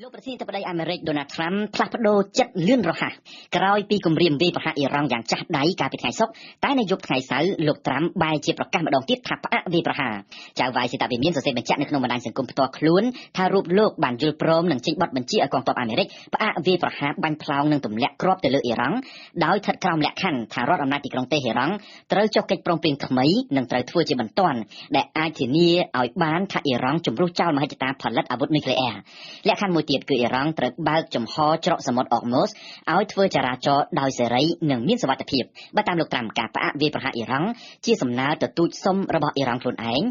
លោកប្រធានាធិបតីអាមេរិកដូណាល់ត្រាំផ្លាស់ប្ដូរចិត្តលឿនរហ័សក្រោយពីគម្រាមវាយប្រហារអ៊ីរ៉ង់យ៉ាងចាស់ដៃកាលពីថ្ងៃសុក្រតែនៅយប់ថ្ងៃសៅរ៍លោកត្រាំបែរជាប្រកាសម្ដងទៀតថាផ្អាកវាយប្រហារចៅហ្វាយសេតាវិមានសរសេរបញ្ជាក់នៅក្នុងបណ្ដាញសង្គមផ្ទាល់ខ្លួនថារូបលោកបានយល់ព្រមនឹងចេញបទបញ្ជាឲ្យកងទ័ពអាមេរិកផ្អាកវាយប្រហារបាញ់ផ្លោងនិងទម្លាក់គ្រាប់ទៅលើអ៊ីរ៉ង់ដោយស្ថិតក្រោមលក្ខខណ្ឌថារដ្ឋអំណាចទីក្រុងតេហេរ៉ង់ត្រូវចុះកិច្ចព្រមព្រៀងថ្មីនិងត្រូវធ្វើជាបន្ទាន់ដែលអាចធានាឲ្យបានថាអ៊ីរ៉ង់ជំរុះចោលមហិច្ឆតាផលិតអាវុធនុយក្លេអ៊ែរលក្ខខណ្ឌមួយទៀតគឺអ៊ីរ៉ង់ត្រូវបើកចំហច្រកសមុទ្រអកម៉ូសឲ្យធ្វើចរាចរណ៍ដោយសេរីនិងមានសុវត្ថិភាពបើតាមលោកត្រាំការផ្អាកវាយប្រហារអ៊ីរ៉ង់ជាសំណើទទូចសុំរបស់អ៊ីរ៉ង់ខ្លួនឯង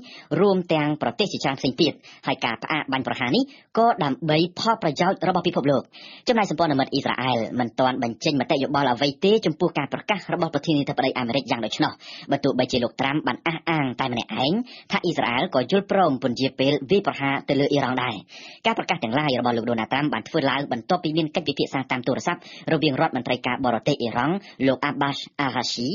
រួមទាំងប្រទេសជាច្រើនផ្សេងទៀតហើយការផ្អាកបាញ់ប្រហារនេះក៏ដើម្បីផលប្រយោជន៍របស់ពិភពលោកចំណែកសម្ព័ន្ធមិត្តអ៊ីស្រាអែលមិនទាន់បញ្ចេញមតិយោបល់អ្វីទេចំពោះការប្រកាសរបស់ប្រធានាធិបតីអាមេរិកយ៉ាងដូច្នោះបើទោះបីជាលោកត្រាំបានអះអាងតែម្នាក់ឯងថាអ៊ីស្រាអែលក៏យល់ព្រមពន្យាពេលវាយប្រហារទៅលើអ៊ីរ៉ង់ដែរការប្រកាសទាំងឡាយរបស់លោកដូណាល់ត្រាំបានធ្វើឡើងបន្ទាប់ពីមានកិច្ចពិភាក្សាតាមទូរស័ព្ទរវាងរដ្ឋមន្ត្រីការបរទេសអ៊ីរ៉ង់លោកអាបាសអារ៉ាស៊ី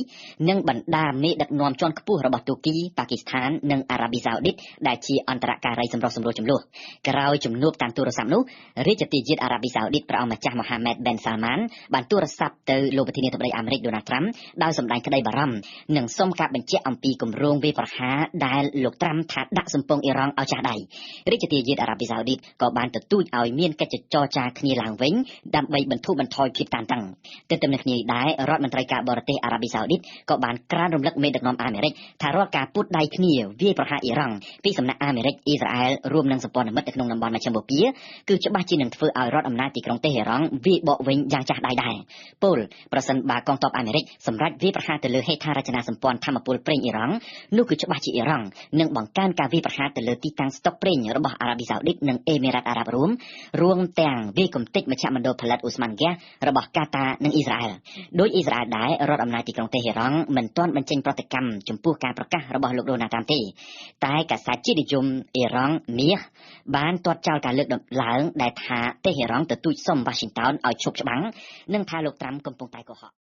និងបណ្ដាមេដឹកនាំជាន់ខ្ពស់របស់ទូគីប៉ាគីស្ថាននិងអារ៉ាប៊ីសាអូឌីតដែលជាអន្តរការីសម្រុះសម្រួលជម្លោះក្រោយជំនួបតាមទូរស័ព្ទនោះរាជទាយាទអារ៉ាប៊ីសាអូឌីតព្រះអង្គម្ចាស់ម៉ូហាម៉េតប៊ែនសាល់ម៉ានបានទូរស័ព្ទទៅលោកប្រធានាធិបតីអាមេរិកដូណាល់ត្រាំដោយសម្ដែងក្តីបារម្ភនិងសុំការបញ្ជាក់អំពីគម្រោងវាយប្រហារដែលលោកត្រាំថាដាក់សំពងអ៊ីរ៉ង់ឲ្យចាស់ដៃរាជទាយាទអារ៉ាប៊ីសាអូឌីតក៏បានទទូចឲ្យមានកិច្ចចរចាគ្នាឡើងវិញដើម្បីបន្ធូរបន្ថយភាពតានតឹងទន្ទឹមនឹងគ្នាដែររដ្ឋមន្ត្រីការបរទេសអារ៉ាប៊ីសាអូឌីតក៏បានក្រើនរំលឹកមេដឹកនាំអាមេរិកថារាល់ការពូតដៃគ្នាវាយប្រហារអ៊ីរ៉ង់ពីសំណាក់អាមេរិកអ៊ីស្រាអែលរួមនឹងសម្ព័ន្ធមិត្តនៅក្នុងតំបន់មជ្ឈិមបូព៌ាគឺច្បាស់ជានឹងធ្វើឲ្យរដ្ឋអំណាចទីក្រុងតេហេរ៉ង់វាយបកវិញយ៉ាងចាស់ដៃដែរពលប្រសិនបើកងទ័ពអាមេរិកសម្រេចវាយប្រហារទៅលើហេដ្ឋារចនាសម្ព័ន្ធធម្មពលប្រេងអ៊ីរ៉ង់នោះគឺច្បាស់ជាអ៊ីរ៉ង់នឹងបង្កើនការវាយប្រហារទៅលើទីតាំងស្តុកប្រេងរបស់អារ៉ាប៊ីសាអូឌីតនិងអេមីរ៉ាតអារ៉ាប់រួមរួមទាំងវាយកំទេចមជ្ឈមណ្ឌលផលិតអូស្មန်ហ្គាសរបស់កាតានិងអ៊ីស្រាអែលដោយអ៊ីស្រាអែលដែររដ្ឋអំណាចទីក្រុងតេហេរ៉ង់មិនទាន់បញ្ចេញប្រតិកម្មចំពោះការប្រកាសរបស់លោកដូណាល់ត្រាំទេតែកាសែតជាតិនិយមអ៊ីរ៉ង់មៀសបានទាត់ចោលការលើកឡើងដែលថាតេហេរ៉ង់ទទូចសុំវ៉ាស៊ីនតោនឲ្យឈប់ច្បាំងនិងថាលោកត្រាំកំពុងតែកុហក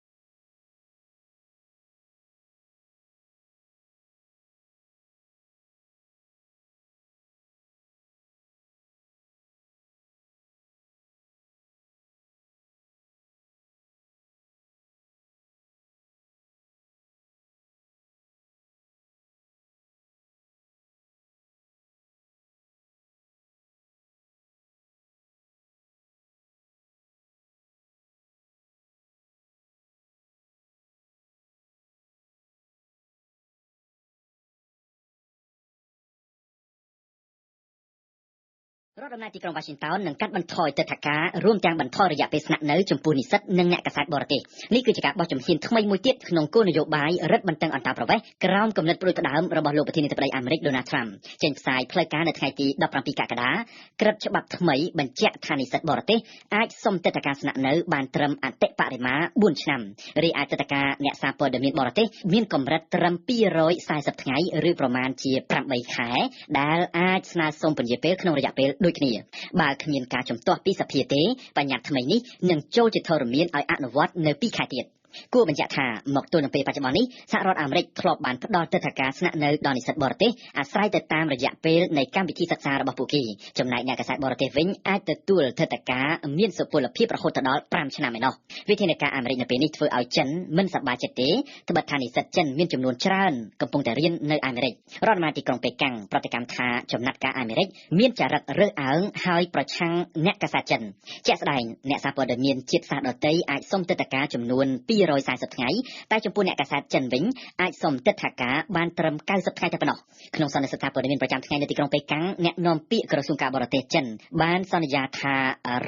រដ្ឋអំណាចទីក្រុងវ៉ាស៊ីនតោននឹងកាត់បន្ថយទិដ្ឋាការរួមទាំងបន្ថយរយៈពេលស្នាក់នៅចំពោះនិស្សិតនិងអ្នកកាសែតបរទេសនេះគឺជាការបោះជំហានថ្មីមួយទៀតក្នុងគោលនយោបាយរឹតបន្តឹងអន្តោប្រវេសន៍ក្រោមគំនិតផ្ដួចផ្ដើមរបស់លោកប្រធានាធិបតីអាមេរិកដូណាល់ត្រាំចេញផ្សាយផ្លូវការនៅថ្ងៃទី17កក្កដាក្រឹត្យច្បាប់ថ្មីបញ្ជាក់ថានិស្សិតបរទេសអាចសុំទិដ្ឋាការស្នាក់នៅបានត្រឹមអតិបរិមា4ឆ្នាំរីឯទិដ្ឋាការអ្នកសារព័ត៌មានបរទេសមានកម្រិតត្រឹម240ថ្ងៃឬប្រមាណជា8ខែដែលអាចស្នើសុំពន្យាពេលក្នុងរយៈពេលដូចគ្នាបើគ្មានការជំទាស់ពីសភាទេបញ្ញត្តិថ្មីនេះនឹងចូលជាធរមានឲ្យអនុវត្តនៅ2ខែទៀតគួរបញ្ជាក់ថាមកទល់នឹងពេលបច្ចុប្បន្ននេះសហរដ្ឋអាមេរិកធ្លាប់បានផ្ដល់ទិដ្ឋាការស្នាក់នៅដល់និស្សិតបរទេសអាស្រ័យទៅតាមរយៈពេលនៃកម្មវិធីសិក្សារបស់ពួកគេចំណែកអ្នកកាសែតបរទេសវិញអាចទទួលទិដ្ឋាការមានសុពលភាពរហូតដល់5ឆ្នាំឯណោះវិធានការអាមេរិកនៅពេលនេះធ្វើឲ្យចិនមិនសប្បាយចិត្តទេត្បិតថានិស្សិតចិនមានចំនួនច្រើនកំពុងតែរៀននៅអាមេរិករដ្ឋមន្ត្រីទីក្រុងប៉េកាំងប្រតិកម្មថាចំណាត់ការអាមេរិកមានចរិតរើសអើងហើយប្រឆាំងអ្នកកាសែតចិនជាក់ស្ដែងអ្នកសារព័ត៌មានជាតិសាសន៍ដទៃអាចសុំទិដ្ឋាការចំនួន240ថ្ងៃតែចំពោះអ្នកកាសែតចិនវិញអាចសុំទិដ្ឋាការបានត្រឹម90ថ្ងៃតែប៉ុណ្ណោះក្នុងសន្និសីទសារព័ត៌មានប្រចាំថ្ងៃនៅទីក្រុងប៉េកាំងអ្នកនាំពាក្យក្រសួងការបរទេសចិនបានសន្យាថា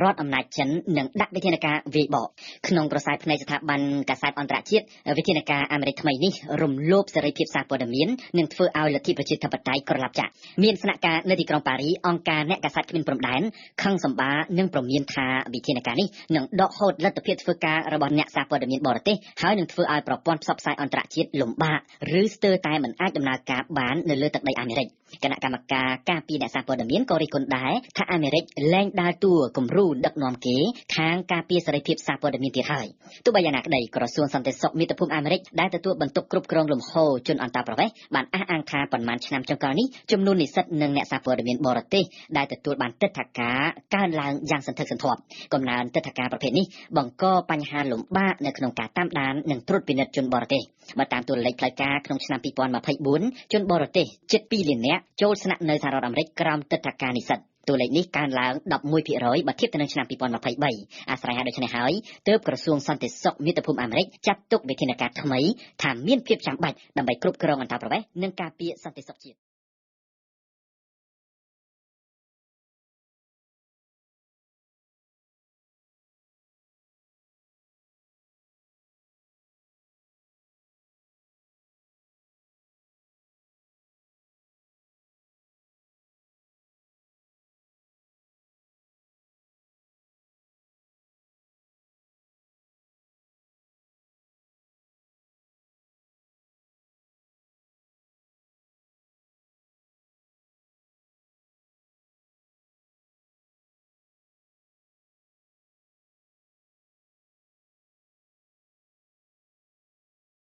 រដ្ឋអំណាចចិននឹងដាក់វិធានការវាយបកក្នុងប្រស័យផ្នែកស្ថាប័នកាសែតអន្តរជាតិវិធានការអាមេរិកថ្មីនេះរំលោភសេរីភាពសារព័ត៌មាននិងធ្វើឲ្យលទ្ធិប្រជាធិបតេយ្យក្រឡាប់ចាក់មានស្នាក់ការនៅទីក្រុងប៉ារីអង្គការអ្នកកាសែតគ្មានព្រំដែនខឹងសម្បានិងព្រមានថាវិធានការនេះនឹងដកហូតលទ្ធភាពធ្វើការរបស់អ្នកសារព័ត៌មានបរទេសហើយនឹងធ្វើឲ្យប្រព័ន្ធផ្សព្វផ្សាយអន្តរជាតិលំបាកឬស្ទើរតែមិនអាចដំណើរការបាននៅលើទឹកដីអាមេរិក គណៈកម្មការការពារអ្នកសារព័ត៌មានក៏រិះគន់ដែរថា អាមេរិកលែងដើរតួគំរូដឹកនាំគេខាងការពារសេរីភាពសារព័ត៌មានទៀតហើយ។ ទោះបីយ៉ាងណាក្តី ក្រសួងសន្តិសុខមាតុភូមិអាមេរិក ដែលទទួលបន្ទុកគ្រប់គ្រងលំហូរជនអន្តោប្រវេសន៍ បានអះអាងថា ប៉ុន្មានឆ្នាំចុងក្រោយនេះ ចំនួននិស្សិតនិងអ្នកសារព័ត៌មានបរទេសដែលទទួលបានទិដ្ឋាការកើនឡើងយ៉ាងសន្ធឹកសន្ធាប់។ កំណើនទិដ្ឋាការប្រភេទនេះបង្កបញ្ហាលំបាកនៅក្នុងការតាមដាននិងត្រួតពិនិត្យជនបរទេស។ បើតាមតួលេខផ្លូវការ ក្នុងឆ្នាំ2024 ជនបរទេសជិត2លាននាក់ចូលស្នាក់នៅសហរដ្ឋអាមេរិកក្រោមទិដ្ឋាការនិស្សិត។ តួលេខនេះកើនឡើង11% បើធៀបទៅនឹងឆ្នាំ2023។ អាស្រ័យហេតុដូច្នេះហើយ ទើបក្រសួងសន្តិសុខមាតុភូមិអាមេរិកចាត់ទុកវិធានការថ្មីថាមានភាពចាំបាច់ ដើម្បីគ្រប់គ្រងអន្តោប្រវេសន៍និងការពារសន្តិសុខជាតិ។